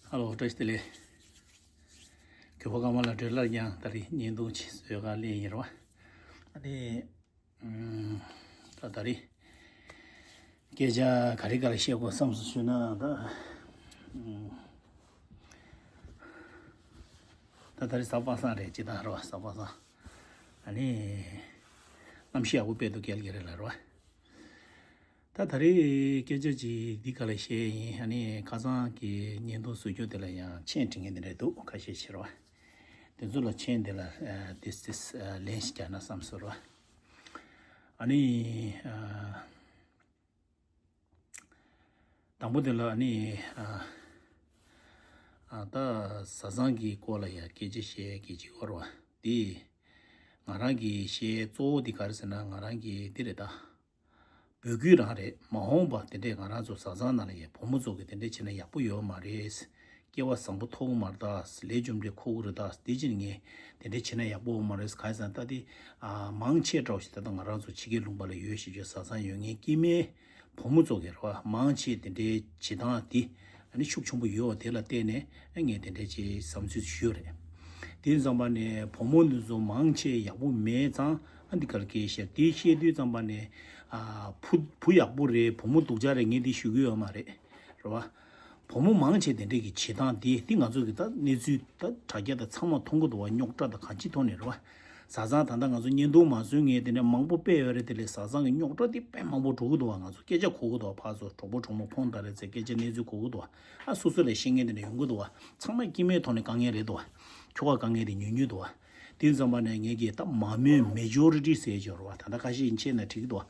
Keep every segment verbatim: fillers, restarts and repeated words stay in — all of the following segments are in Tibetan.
ཧ་ལོ། བཀྲ་ཤིས་བདེ་ལེགས། གྱོད་པ་སྐར་མ་ལ་འགྲོ་ལར་ཡང་ད་རེས་བརྙན་ཐུང་ཅིག་བཟོས་ག་ལེན་ཡིན་རོ། ཨ་ནི་ད་ད་རེས་སྐད་ཆ་ག་རེ་ག་རེ་བཤད་དགོས་བསམ་སོང་ཞུས་ན། ད་ད་ད་རེས་གཟའ་པ་སངས་རེད། ཅི་ད་རོ། གཟའ་པ་སངས། ཨ་ནི་གནམ་གཤིས་ཡག་པོ་དཔེ་འདུག་རྒྱལ་གྱི་རེད་ལ་རོ། ད་ད་རེས་སྐད་ཆ་ཅིག་འདི་ག་ལ་བཤད་ཡིན། ཨ་ནི་ཁ་སང་གི་བརྙན་ཐུང་བཟོ་རྒྱུ་དེ་ལ་ཡང་མཆན་འབྲི་མཁན་དེ་འདྲ་འདུག་ཁ་ཤས་ཕྱིར་བ། དེ་ཚོ་ལ་མཆན་དེ་ལ་ཨ་ཏིས་ཏིས་ཨ་ལན་ཞིག་རྒྱག་ན་བསམ་སོང་ར། ཨ་ནི་ཨ་དང་པོ་དེ་ལ་ཨ་ནི་ཨ་ཨ་ད་བཟའ་ཚང་གི་སྐོར་ལ་ཡང་སྐད་ཆ་བཤད་སྐད་ཆ་ཡོད་ར་བ། དེ་ང་རང་གི་བཤད་གཙོ་བོ་དེ་ག་རེ་ཟེར་ན། ང་རང་གི་དེ་རེད་ད། འབོད་སྐུལ་རང་རེད། མ་འོངས་པ་དེ་འདྲས་ང་རང་ཚོ་བཟའ་ཚང་ནང་ལ་ཡང་བུ་མོ་ཚོ་གི་དེ་འདྲས་བྱས་ན་ཡག་པོ་ཡོད་མ་རེད། སྐལ་བ་བཟང་པོ་ཐོབ་ཀྱི་མ་རེད་ད། ལས་རྒྱུ་འབྲས་འཁོར་གྱི་རེད་ད། དེ་ཕྱིར་ངས་དེ་འདྲས་བྱས་ན་ཡག་པོ་ཡོད་མ་རེད། གང་ཡིན་ཟེར་ན་ད་དེ་ཨ་མང་ཆེ་འདྲ་བོ་ཞིག་ད་ལྟ་ང་རང་ཚོ་ཕྱི་རྒྱལ་ལུང་པ་ལ་ཡོད་བཞིན་བྱས་བཟའ་ཚང་ཡོད་མཁན་སྐྱེ་དམན་བུ་མོ་ཚོ་གི་རེད་བ། མང་ཆེ་དེ་འདྲའི་བྱེད་སྟངས་དེ་ཨ་ནི་ཤུགས་ཆེན་པོ་ཡོད་པ་དེ་ལ་བརྟེན་ནས་ཨ་ངས་དེ་འདྲའི་ཅིག་བསམ་ཚུལ་ཞུས་རེད། དེ་ཙམ་པ་ནས་བུ་མོ་འདི་ཚོ་མང་ཆེ་ཡག་པོ་མེད་ཙང་ཨ་འདི་གར་སྐད་བཤད། དེ་བཤད་དུས་ཙམ་པ་ནས་ཨ་བུ་བུ་ཡག་པོ་རེད། བུ་མོ་སྡུག་ཅག་རེད། ངས་འདི་ཞུ་གི་ཡོད་མ་རེད། རེད་བ། བུ་མོ་མང་ཆེ་དེ་འདྲས་ཀྱི་བྱེད་སྟངས་དེ་དེ་ང་ཚོ་གི་ད་གནས་ཚུལ་ད་དྲ་རྒྱ་དང་ཚང་མ་མཐོང་གི་འདུག་བ། རྙོག་དྲ་དང་གང་ཅི་ཐོག་ནས་རེད་བ། བཟའ་ཚང་ད་ལྟ་ང་ཚོ་བརྙན་ཐུང་མ་བཟོས་ངས་དེ་འདྲ་མང་པོ་སྤེལ་ཡོད་རེད། དེ་ལས་བཟའ་ཚང་གི་རྙོག་དྲ་དེ་དཔེ་མང་པོ་འགྲོ་གི་འདུག་བ། ང་ཚོ་སྐད་ཆ་གོ་གི་འདུག་བ། ཕར་ཚུར་གྲོགས་པོ་གྲོགས་མོ་ཕོན་ད་རེད་ཚེ་སྐད་ཆ་གནས་ཚུལ་གོ་གི་འདུག་བ། ཨ་སོ་སོ་ལས་ཤེས་མཁན་དེ་འདྲ་ཡོང་གི་འདུག་བ། ཚང་མ་སྐྱེ་དམན་ཐོག་ནས་དཀའ་ངལ་རེད་འདུག་བ། ཁྱོ་ག་དཀའ་ངལ་དེ་ཉུང་ཉུང་འདུག་བ། དེ་ཙམ་པ་ནས་ངས་ཀྱིས་ད་མང་མོས་མེ་ཇོ་རི་ཊི་ཟེར་ཡོད་རེད་བ། ད་ལྟ་ཁ་ཤས་ཡིན་ཆེ་ན་འགྲིག་གི་འདུག་བ།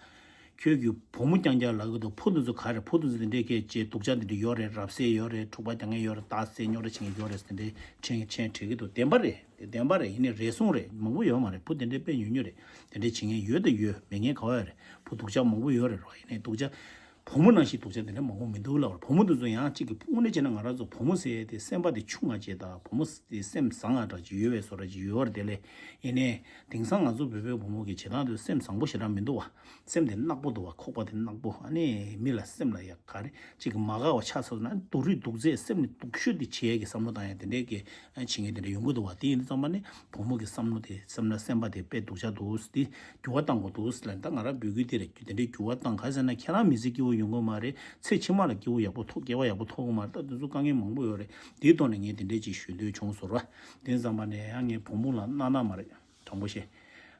ཁྱོད་ཀྱི་བུ་མོ་རྐྱང་རྐྱང་ལབ་གི་འདུག་བུ་འདི་ཚོ་ག་རེ། བུ་འདི་ཚོ་འདི་འདྲས་སྐད་ཅེས་སྡུག་ཅག་འདི་འདྲས་ཡོད་རེད། རབ་གསལ་ཡོད་རེད། འཁྲུག་པ་རྒྱག་མཁན་ཡོད་རེད། རྟགས་གསལ་རྙོག་དྲ་བྱེད་མཁན་ཡོད་རེད་ཟེར་འདྲས་མཆན་མཆན་བྲིས་གི་འདུག་བདེན་པ་རེད། དེ་བདེན་པ་རེད། ཡིན་ནའི་རེ་ཟུང་རེད། མང་པོ་ཡོད་མ་རེད། བུ་དེ་འདྲས་དཔེ་ཉུང་ཉུང་རེད། དེ་འདྲས་བྱེད་མཁན་ཡོད་དང་ཡོད། མེད་མཁན་ག་བ་ཡོད་རེད། བུ་སྡུག་ཅག་མང་པོ་ཡོད་རེད་རོ། ཡིན་ནའི་སྡུག་ཅག་བུ་མོ་ནང་བཞིན་སྡུག་ཅག་དེ་འདྲ་མང་པོ་མི་འདུག་ལབ་རེད། བུ་མོ་དེ་ཚོ་ཡང་གཅིག་གི་དངོས་གནས་བྱས་ན་ང་རང་ཚོ་བུ་མོ་ཟེར་ཡས་དེ་སེམས་པ་དེ་ཆུང་ང་བྱས་དང་། བུ་མོ་དེ་སེམས་བཟང་ང་འདྲ་ཅིག་ཡོད་པའི་བཟོ་འདྲ་ཅིག་ཡོད་རེད། དེ་ལས་ཡིན་ནའི་དེང་སང་ང་ཚོ་བོད་པའི་བུ་མོ་གི་བྱེད་སྟངས་དེ་སེམས་བཟང་པོ་ཞེ་དྲག་མི་འདུག་བ། སེམས་དེ་ནག་པོ་འདུག་བ། ཁོག་པ་དེ་ནག་པོ། ཨ་ནི་མི་ལ་སེམས་ལ་ཡ་ག་རེ་གཅིག་གི་མ་དགའ་བ་ཆགས་ཚར་ན་སྡུག་རུས་སྡུག་ཚད་སེམས་ནི་སྡུག་ཤོས་དེ་བྱེད་ཡས་ཀྱི་བསམ་བློ་བཏང་ཡ་དེ་འདྲའི་གི་བྱེད་མཁན་དེ་འདྲ་ཡོང་གི་འདུག་བ། དེ་ཡིན་དུས་ཙམ་པ་ནི་བུ་མོ་གི་བསམ་བློ་དེ་སེམས་ལ་སེམས་པ་དེ་དཔེ་སྡུག་ཅག་འདུག་དེ་འགྱུར་བ་གཏང་དགོས་འདུག་ལབ། ད་ང་རང་འབོད་སྐུལ་དེ་རེད། དེ་འདྲའི་འགྱུར་བ་གཏང་། ག་རེ་ཟེར་ན་ཁྱེད་རང་མི་ཚེ་སྐྱིད་པོ་ཡོང་གི་མ་རེད། ཚེ་ཕྱི་མ་ལ་སྐྱིད་པོ་ཡག་པོ་ཐོབ། སྐྱེ་བ་ཡག་པོ་ཐོབ་གི་མ་རེད། ད་དེ་ཚོ་དཀའ་ངལ་མང་པོ་ཡོད་རེད། དེའི་ཐོག་ནས་ངས་དེ་འདྲས་ཅིག་ཞུ་འདོད་བྱུང་སོང་ར། དེ་ཙམ་པ་ནས་ཡང་ངས་བུ་མོ་ལ་གནག་གནག་མ་རེད། དྲང་པོ་བཤད།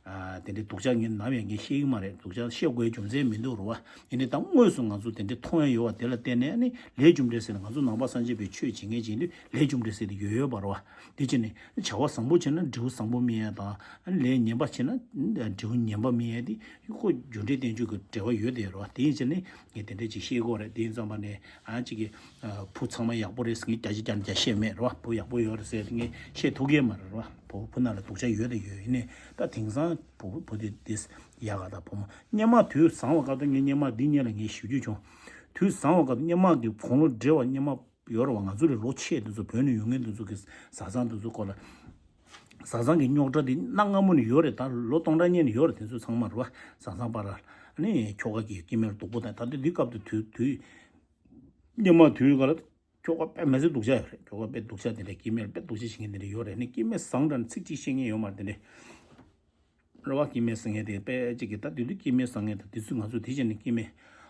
ཨ་དེ་འདྲའི་སྡུག་ཅག་ངས་ནམ་ཡང་ངས་བཤད་ཀྱི་མ་རེད། སྡུག་ཅག་བཤད་དགོས་རྒྱུ་མཚན་མི་འདུག་རེད་བ། ཡིན་ནའི་ད་དངོས་སུ་ང་ཚོ་དེ་འདྲའི་མཐོང་ཡ་ཡོད་བ། དེ་ལ་བརྟེན་ནས་ཨ་ནི་ལས་རྒྱུ་འབྲས་ཟེར་ནས་ང་ཚོ་ནང་པ་སངས་རྒྱས་པའི་ཆོས་བྱེད་མཁན་བྱེད་དུས་ལས་རྒྱུ་འབྲས་ཟེར་དེ་ཡོད་ཡོད་པ་རེད་བ། དེ་བྱས་ནས་བྱ་བ་བཟང་པོ་བྱས་ན་འབྲས་བུ་བཟང་པོ་སྨིན་ཡ་དང་། ཨ་ནི་ལས་ངན་པ་བྱས་ན་འབྲས་བུ་ངན་པ་སྨིན་ཡ་དེ་ཁོ་རྒྱུ་འབྲས་བསྟན་བཅོས་ཀྱི་འབྲེལ་བ་ཡོད་དེ་རེད་བ། དེ་བྱས་ནས་ངས་དེ་འདྲ་ཅིག་བཤད་དགོས་རེད། དེ་ཡིན་ཙམ་པ་ནས་ཨ་ཅིག་གིས་ཨ་བུ་ཚང་མ་ཡག་པོ་རེད་ཟེར་ངས་བརྒྱ་ཆ་བརྒྱ་ནས་བརྒྱ་བཤད་མེད་རེད་བ། བུ་ཡག་པོ་ཡོད་རེད་ཟེར་ངས་བཤད་ཐུབ་ཀྱི་མ་རེད་རེད་བ། བུ་བུ་ནང་ལ་སྡུག་ཅག་ཡོད་དང་ཡོད། ཡིན་ནའི་ད་དེང་སང་བུ་བུ་དེ་དེ་ཡག་ག་ད་བུ་མོ་སྔོན་མ་དུས་བཟང་བ་སྐབས་དུ་ངས་སྔོན་མ་འདི་སྔོན་ལ་ངས་ཞུ་རྒྱུ་བྱུང་། དུས་བཟང་བ་སྐབས་དུ་སྔོན་མ་གི་དགུང་ལོ་བགྲེས་པ་སྔོན་མ་ཡོད་རེད་བ། ང་ཚོ་ལས་ལོ་ཆེ་དེ་ཚོ་བོད་ནས་ཡོང་མཁན་དེ་ཚོ་གི་བཟའ་ཚང་དེ་ཚོ་སྐོར་ལ། བཟའ་ཚང་གི་རྙོག་དྲ་དེ་གནའ་སྔ་མོ་ནས་ཡོད་རེད། ད་ལོ་སྟོང་ཕྲག་སྔོན་ནས་ཡོད་རེད། དེ་ཚོ་ཚང་མ་རེད་བ། བཟའ་ཚང་བར་ལ་ཨ་ནི་ཁྱོ་ག་གིས་སྐྱེ་དམན་ལ་སྡུག་པོ་དང་། ད་ལྟ་འདི་སྐབས་དུ་དུས་དུས་སྔོན་མ་དུས་སྐབས་ལ་ཁྱོ་ག་དཔེ་མི་སྲིད་སྡུག་ཅག་ཡོད་རེད། ཁྱོ་ག་དཔེ་སྡུག་ཅག་དེ་འདྲ་སྐྱེ་དམན་ལ་དཔེ་སྡུག་ཅག་བྱེད་མཁན་དེ་འདྲ་ཡོད་རེད། ཨ་ནི་སྐྱེ་དམན་བཟང་དྲགས་ནས་ཚིག་གཅིག་བཤད་མཁན་ཡོད་མ་རེད། དེ་འདྲ་རེད་བ། སྐྱེ་དམན་བཟང་མཁན་དེ་དཔེ་གཅིག་གིས་ད་དུས་དུས་སྐྱེ་དམན་བཟང་མཁན་དང་དེ་ཚོ་ང་ཚོ་དེ་བྱས་ནས་སྐྱེ་དམན་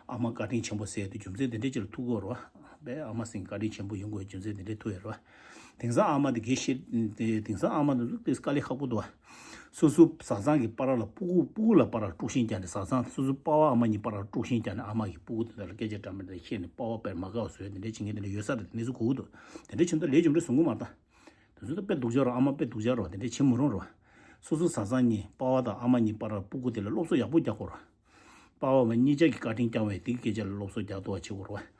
ཨ་མ་བཀའ་དྲིན་ཆེན་པོ་ཟེར་དུས་རྒྱུ་མཚན་དེ་འདྲ་ཅིག་ལ་ཐུག་གི་ཡོད་རེད་བ། དཔེ་ཨ་མ་སེང་བཀའ་དྲིན་ཆེན་པོ་ཡོང་དགོས་རྒྱུ་མཚན་དེ་འདྲ་ཐུག་ཡོད་རེད་བ། དེང་སང་ཨ་མ་དེ་གས་ཤེས་དེ། དེང་སང་ཨ་མ་དེ་ཚོ་དེ་དཀའ་ལས་ཁག་པོ་འདུག་བ། སོ་སོ་བཟའ་ཚང་གི་པ་ར་ལ་སྤུ་གུ་སྤུ་གུ་ལ་པ་ར་དཀྲུག་ཤིང་བརྒྱབ་ནས། བཟའ་ཚང་སོ་སོ་པ་ཕ་ཨ་མ་གཉིས་པ་ར་དཀྲུག་ཤིང་བརྒྱབ་ནས། ཨ་མ་གིས་སྤུ་གུ་དེ་དག་ལ་སྐད་ཆ་འདྲ་མི་འདྲ་བཤད་ནས་པ་ཕ་དཔེ་མ་དགའ་བ་བཟོས། དེ་འདྲ་བྱེད་མཁན་དེ་འདྲ་ཡོད་ས་རེད། དེ་ཚོ་གོ་གི་འདུག་དེ་འདྲ་བྱེད་དུས་ལས་རྒྱུ་འབྲས་བཟུང་གི་མ་རེད་ད། དེ་ཚོ་ད་དཔེ་སྡུག་ཅག་རེད། ཨ་མ་དཔེ་སྡུག་ཅག་རེད་བ། དེ་འདྲ་བྱེད་མི་རུང་རེད་བ། སོ་སོ་བཟའ་ཚང་གཉིས་པ་ཕ་དང་ཨ་མ་གཉིས་པ་ར་སྤུ་གུ་དེ་ལ་སློབ་གསོ་ཡག་པོ་རྒྱག་དགོས་རེད་བ། པ་ཕ་མ་གཉིས་ཆ་གིས་བཀའ་དྲིན་བསྐྱངས་པའི་དེ་གི་སྐད་ཆ་ལ་སློབ་གསོ་རྒྱག་ཐུབ་པ་བྱེད་དགོས་རེད་བ།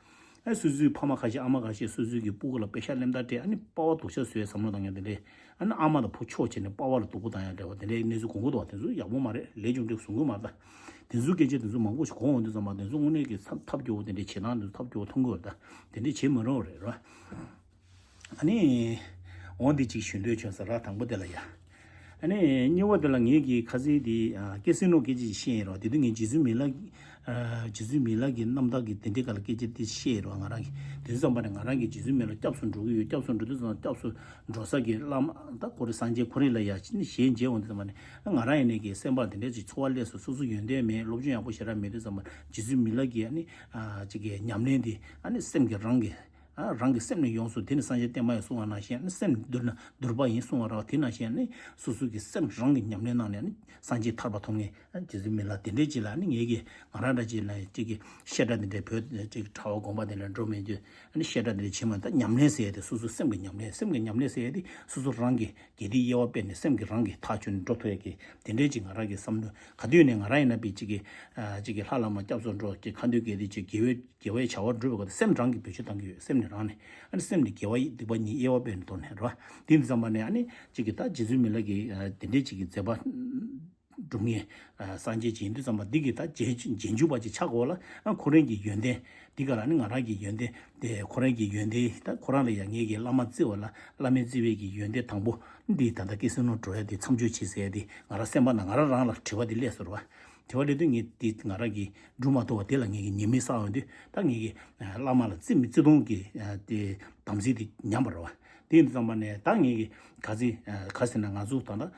ཨ་སོ་སོའི་ཕ་མ་ཁ་ཤས་ཨ་མ་ཁ་ཤས་སོ་སོའི་གི་སྤུ་གུ་ལ་དཔེ་ཤ་ལེན་ད་སྤྲད། ཨ་ནི་པ་ཕ་སྡུག་ཅག་བཟོ་ཡའི་བསམ་བློ་བཏང་ཡ་དེ་འདྲས། ཨ་ནི་ཨ་མ་དང་བུ་ཕྱོགས་བྱས་ནས་པ་ཕ་ལ་སྡུག་པོ་བཏང་ཡ་འདྲ་བ་དེ་འདྲའི་གནས་ཚུལ་གོ་གི་འདུག་བ། དེ་ཚོ་ཡག་པོ་མ་རེད། ལས་རྒྱུ་འབྲས་བཟུང་གི་མ་རེད་ད། དེ་ཚོའི་སྐད་ཆ་དེ་ཚོ་མང་པོ་ཞིག་གོ་འོང་དུས་ཙམ་པ་དེ་ཚོ་དངོས་གནས་ཀྱི་ཐབས་སྐྱོ་བོ་དེ་འདྲའི་བྱེད་སྟངས་དེ་ཚོ་ཐབས་སྐྱོ་བོ་མཐོང་གི་ཡོད་རེད་ད། དེ་འདྲས་བྱེད་མི་རུང་བ་རེད་ར། ཨ་ནི། འོ་འདི་གཅིག་ཞུ་འདོད་བྱུང་ས་ར། དང་པོ་དེ་ལ་ཡ། ཨ་ནི་གཉིས་པ་དེ་ལ་ངེད་ཀྱི་ཁ་སང་དེ་ཨ་ཀེ་སི་ནོ་སྐད་ཆ་ཅིག་བཤད་ཡིན་རོགས། དེ་དུས་ངས་རྗེ་བཙུན་མི་ལ། རྗེ་བཙུན་མི་ལ་གི་རྣམ་ཐར་གྱི་དེ་འདྲའི་སྒང་ལ་སྐད་ཆ་དེ་བཤད་རོགས། ང་རང་གིས་དེ་ཚོ་ཙམ་པ་ནས་ང་རང་གིས་རྗེ་བཙུན་མི་ལ་སྐྱབས་སུ་འགྲོ་གི་ཡོད། སྐྱབས་སུ་འགྲོ་དུས་ཙམ་སྐྱབས་སུ་འགྲོ་ས་གི་བླ་མ་ད་ཁོ་རེ་སངས་རྒྱས་ཁོ་རེ་ལ་ཡ་ཅི་ནས་ཞལ་མཇལ་འོང་དུས་ཙམ་པ་ནས་ང་རང་ཡིན་ནས་ཀྱི་སེམས་པ་དེ་འདྲའི་ཅིག་ཚོར་བ་སླེབས་སོང་། སོ་སོ་ཡོན་ཏན་མེད། སློབ་སྦྱོང་ཡག་པོ་ཞེ་དྲག་མེད་དུས་ཙམ་པ་རྗེ་བཙུན་མི་ལ་གི་ཨ་ནི་ཅིག་གི་ཉམས་ལེན་དེ་ཨ་ནི་སེམས་ཀྱི་རང་གི་ཨ་རང་གི་སེམས་ནས་ཡོངས་སུ། དེ་ནི་སངས་རྒྱས་བསྟན་པ་ཡང་གསུང་བ་ནང་བཞིན་ཨ་ནི་སེམས་འདུལ་ན་འདུལ་བ་ཡིན་གསུང་བ་ར་བ། དེ་ནང་བཞིན་ཨ་ནི་སོ་སོ་གི་སེམས་རང་གི་ཉམས་ལེན་གནང་ནས་ཨ་ནི་སངས་རྒྱས་ཐར་པ་ཐོབ་ངེས། ཨ་རྗེ་བཙུན་མི་ལ་དེ་འདྲའི་ཅིག་ལ་ཨ་ནི་ངེད་ཀྱི་ང་རང་འདྲ་ཅིག་ལ་ཅིག་གི་བཤད་གྲྭ་དེ་འདྲའི་བོད་ཅིག་གྲྭ་བ་དགོན་པ་དེ་ལ་འགྲོ་མེད་དུས་ཨ་ནི་བཤད་གྲྭ་དེ་འདྲ་བྱེད་མ། ད་ཉམས་ལེན་ཟེར་ཡ་དེ་སོ་སོ་སེམས་ཀྱི་ཉམས་ལེན། སེམས་ཀྱི་ཉམས་ལེན་ཟེར་ཡ་དེ་སོ་སོ་རང་གི་དགེ་སྡིག་དབྱེ་བ་སྤེལ་ནས་སེམས་ཀྱི་རང་གི་ཐག་ཆོད་ནས་འགྲོ་ཐུབ་ཡ་གི་དེ་འདྲའི་ཅིག་ང་རང་གི་བསམ་བློ། ག་དུས་ནས་ང་རང་ཡིན་ན་པའི་ཅིག་གི་ཅིག་གི་ལྷ་བླ་མ་སྐྱབས་སུ་འགྲོ་གི་ཁ་འདོན་གལ་ཏེ་ཅིག་དགེ་བའི་དགེ་བའི་བྱ་བ་སྒྲུབ་པའི་སྐབས་སུ་སེམས་རང་གིས་བེད་སྤྱོད་གཏང་གི་ཡོད། སེམས་ནི་རང་ནས་ཨ་ནི་སེམས་ནི་དགེ་བ་སྡིག་པ་གཉིས་དབྱེ་བ་སྤེལ་ནས་དོར་ནས་རེད་བ། དེ་ཡིན་དུས་ཙམ་པ་ནས་ཨ་ནི་ཅིག་གི་ད་རྗེ་བཙུན་མི་ལ་གི་དེ་འདྲའི་ཅིག་གི་མཛད་པ་སྒྲུབ་མཁན་སངས་རྒྱས་ཅིག་ཡིན་དུས་ཙམ་པ་འདི་གི་ད་རྗེས་རྗེས་འཇུག་པ་ཅིག་ཆགས་དགོས་ལ། ཨ་ཁོ་རང་གི་ཡོན་ཏན་འདི་ག་ལ་ནི་ང་རང་གི་ཡོན་ཏན་དེ་ཁོ་རང་གི་ཡོན་ཏན་ད་ཁོ་རང་ལ་ཡང་ངེད་ཀྱི་བླ་མ་བརྩི་བ་ལ་བླ་མའི་བརྩི་བའི་གི་ཡོན་ཏན་དང་པོ་འདི་ད་ལྟ་སྐྱེ་བསེ་ནོར་འགྲོ་ཡ་དེ་མཚམས་གཅོད་བྱེད་ཟེར་ཡ་དེ་ང་རང་སེམས་པ་ནང་ང་རང་རང་ལ་དྲི་བ་དེ་སླེབས་སོང་རེད་བ། དྲི་བ་སླེབས་དུས་ངས་དེ་ང་རང་གིས་སྒྲུབ་མ་ཐུབ་པ་དེ་ལ་ངས་ཀྱི་ཉེས་དམིགས་བསགས་ཡོང་དུས་ད་ངས་ཀྱི་བླ་མ་ལ་བརྩི་མི་བརྩི་མཐོང་གི་དེ་དམ་ཚིག་དེ་ཉམས་པ་རེད་བ། དེ་ཡིན་དུས་ཙམ་པ་ནས་ད་ངས་ཀྱི་ག་ཚོད་ག་ཟེར་ན་ང་ཚོ་ད་ལྟ་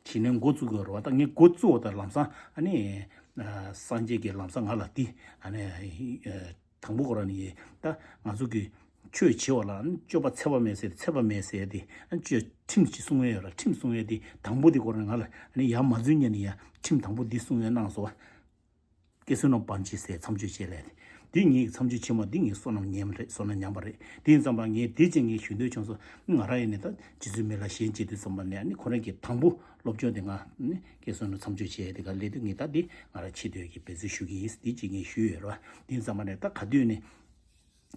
ཞི་གནས་འགོ་བཙུགས་དགོས་རེད་བ། ད་ངས་འགོ་བཙུགས་པ་དང་ལམ་སང་ཨ་ནི་སངས་རྒྱས་ཀྱི་ལམ་སང་ང་ལ་འདི་ཨ་ནི། དང་པོ་ཁོ་རང་ནི་ད་ང་ཚོ་གི་ཆོས་བྱེད་པ་ལ་སྤྱོད་པ་འཚེ་བ་མེད་ཟེར་ཏེ་འཚེ་བ་མེད་ཟེར་ཏེ་ཆོས་ཁྲིམས་ཀྱིས་སྲུང་ཡས་ཡོད་ར། ཁྲིམས་སྲུང་ཡས་དེ་དང་པོ་དེ་ཁོ་རང་ང་ལ་ནི་ཡར་མ་འཛུལ་ཉན་ནི་ཡ་ཁྲིམས་དང་པོ་འདི་སྲུང་ཡས་གནང་སོང་བ། སྐྱེ་བསོད་ནམས་སྤང་བྱེད་ཟེར་མཚམས་གཅོད་བྱེད་ལས་དེ་ངའི་མཚམས་གཅོད་ཆེན་མོ་འདི་ངའི་བསོད་ནམས་ཉམས་རེད། བསོད་ནམས་ཉམས་པ་རེད། དེ་ཡིན་ཙམ་པ་ངས་དེ་ཅིག་ངས་ཞུ་འདོད་བྱུང་སོང་། ང་རང་ཡིན་ནི་ད་རྗེ་བཙུན་མི་ལ་ཞལ་མཇལ་དུས་ཙམ་པ་ནས་ནི་ཁོ་རང་གི་དང་པོ་སློབ་སྦྱོང་དེ་ང་ནི་སྐྱེ་བསོད་ནམས་མཚམས་གཅོད་བྱས་དེ་ག་ལས་དུས་ངས་ད་དེ་ང་རང་ཆེད་དུ་ཀྱི་འབད་རྩོལ་ཞུ་གི་ཡིན། དེ་ཅིག་ངས་ཞུས་ཡོད་ར། དེ་ཙམ་པ་ནས་ད་ག་དུས་ནས་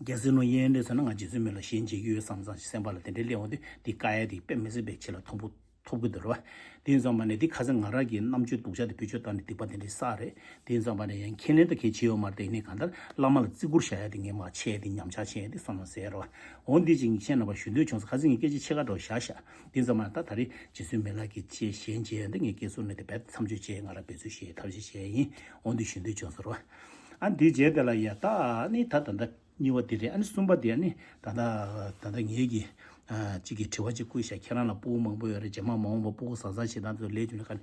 རྒྱལ་སྲས་ནོ་ཡན་རེད་ཟེར་ན་ང་རྗེ་བཙུན་མི་ལ་ཞལ་མཇལ་གྱི་ཡོད་བསམ་བསམ་ཞིག་སེམས་པ་ལ་དེ་འདྲའི་སླེབས་འོང་དུས་དེ་བཀག་ཡ་དེ་དཔེ་མི་སྲིད་པའི་ཆེད་ལ་མཐོང་པོ་ཐོབ་གི་འདུག་ར། དེ་ཙམ་པ་ནས་དེ་ཁ་སང་ང་རང་གི་རྣམ་དཔྱོད་སྡུག་ཅག་དེ་བེད་སྤྱོད་བཏང་ནས་སྡིག་པ་དེ་འདྲའི་བསགས་རེད། དེ་ཙམ་པ་ནས་ཡང་ཁས་ལེན་ད་གས་བྱས་ཡོད་མ་རེད། དེ་ནས་གང་ལྟར་བླ་མ་ལ་བརྩི་བཀུར་བྱ་ཡ་དེ་ངས་མ་བྱས་དེ་ཉམས་ཆག་བྱས་དེ་སོང་ན་ཟེར་ར། འོ་འདི་ཅིག་ངས་ཁྱེད་རྣམ་པ་ཞུ་འདོད་བྱུང་སོང་། ཁ་སང་ངས་སྐད་ཆ་ཕྱེད་ཀ་འགྲོ་བཞག་བཞག་དེ་ཙམ་པ་ནས་ད་ད་རེས་རྗེ་བཙུན་མི་ལ་གི་ཆེད་ཞལ་མཇལ་ཡ་འདི་ངས་སྐལ་བཟང་ནས་དེ་བས་མཚམས་གཅོད་བྱས་ང་རང་འབད་རྩོལ་བྱས་ཐབས་ཤེས་བྱས་ཡིན། འོ་འདི་ཞུ་འདོད་བྱུང་སོང་ར། ཨ་འདི་རྗེས་དེ་ལ་ཡ་ད་ནི་ད་ད་ད་གཉིས་པ་དེ་རེད། ཨ་ནི་གསུམ་པ་དེ་ཨ་ནི་ད་ལྟ་ད་ལྟ་ངེད་ཀྱི་ཨ་གཅིག་གི་དྲི་བ་གཅིག་བསྐུར་ཤག་ཁྱེད་རང་ལ་སྤུ་གུ་མང་པོ་ཡོད་རེད། རྗེས་མ་མ་འོངས་པ་སྤུ་གུ་བཟང་བཟང་ཞིག་དང་དུ་ལས་རྒྱུ་འབྲས་ག་ནས་